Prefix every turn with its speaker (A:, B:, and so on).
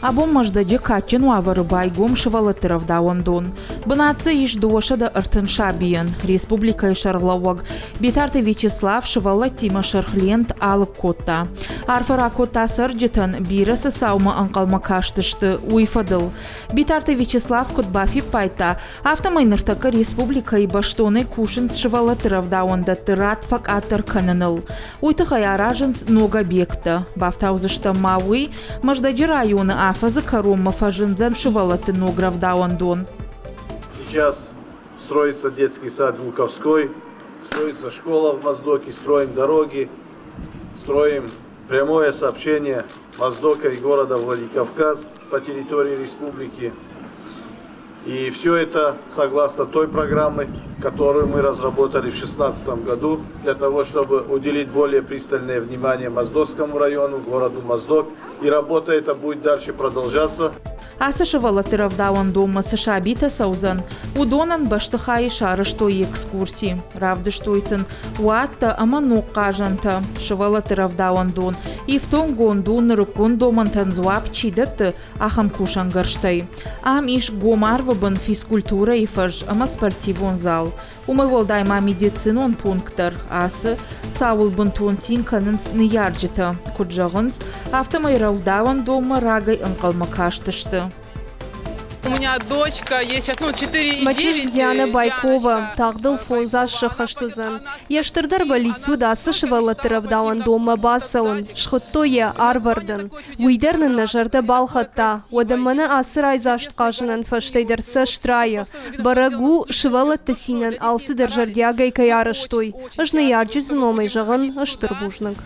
A: Абон Мӕздӕджы кадджын уавӕры байгом сывӕллӕтты рӕвдауӕндон. Бынат дзы ис 230 сабийӕн. Республикӕйы сӕргълӕууӕг Битарты Вячеслав сывӕллӕттимӕ сырх лент алыг кодта. Арфӕ ракодта цӕрджытӕн, бирӕ цы цаумӕ ӕнхъӕлмӕ кастысты, уый фӕдыл. Битарты Вячеслав куыд бафиппайдта, Афтӕмӕй ныртӕккӕ республикӕйы бӕстонӕй кусынц сывӕллӕтты рӕвдауӕндӕтты рад фӕкъаддӕр кӕныныл. Уый тыххӕй аразынц ног объекттӕ. Бафтаудзыстӕм ма уый, Мӕздӕджы районы афӕдзы кӕронмӕ фӕзындзӕн сывӕллӕтты ног рӕвдауӕндон.
B: Сейчас строится детский сад Луковской, строится школа в Моздоке, строим дороги, строим прямое сообщение Моздока и города Владикавказ по территории республики. И все это согласно той программы, которую мы разработали в 2016 году, для того, чтобы уделить более пристальное внимание Моздокскому району, городу Моздок. И работа эта будет дальше продолжаться.
A: Ацы сывӕллӕтты рӕвдауӕндонмӕ цы сабитӕ цӕудзӕн, уыдонӕн бӕстыхайы сарӕзтой экскурси, равдыстой сын уаттӕ ӕмӕ ног хъазӕнтӕ. Сывӕллӕтты рӕвдауӕндон ифтонггонд у нырыккон домӕнтӕн дзуапп чи дӕтты, ахӕм кусӕнгӕрзтӕй. Ам ис гом арвы бын физкультурӕйы фӕз ӕмӕ спортивон зал. Уымӕй уӕлдай ма медицинон пункт дӕр ацы цауыл бынтон цин кӕнынц ныййарджытӕ. Куыд зӕгъынц, афтӕмӕй рӕвдауӕндонмӕ рагӕй ӕнхъӕлмӕ кастысты.
C: У меня дочка есть сейчас, ну, 4,9.
D: Мӕ чызг Диана Байкова тагъдыл фондз аз сӕххӕст уыдзӕн. Йе стырдӕр бӕллиц уыд ацы сывӕллӕтты рӕвдауӕндонмӕ бацӕуын, схуыдтой йӕ Арвӕрдын. Уый дӕр нын нӕ зӕрдӕ балхӕдта, уӕдӕ мӕнӕ ацы райдзаст хъазынӕн фӕстӕ дӕр цӕст райы. Бӕрӕг у, сывӕллӕтты цинӕн алцыдӕр зӕрдиагӕй кӕй арӕзтой. Ӕз ныййарджыты номӕй зӕгъын стыр бузныг.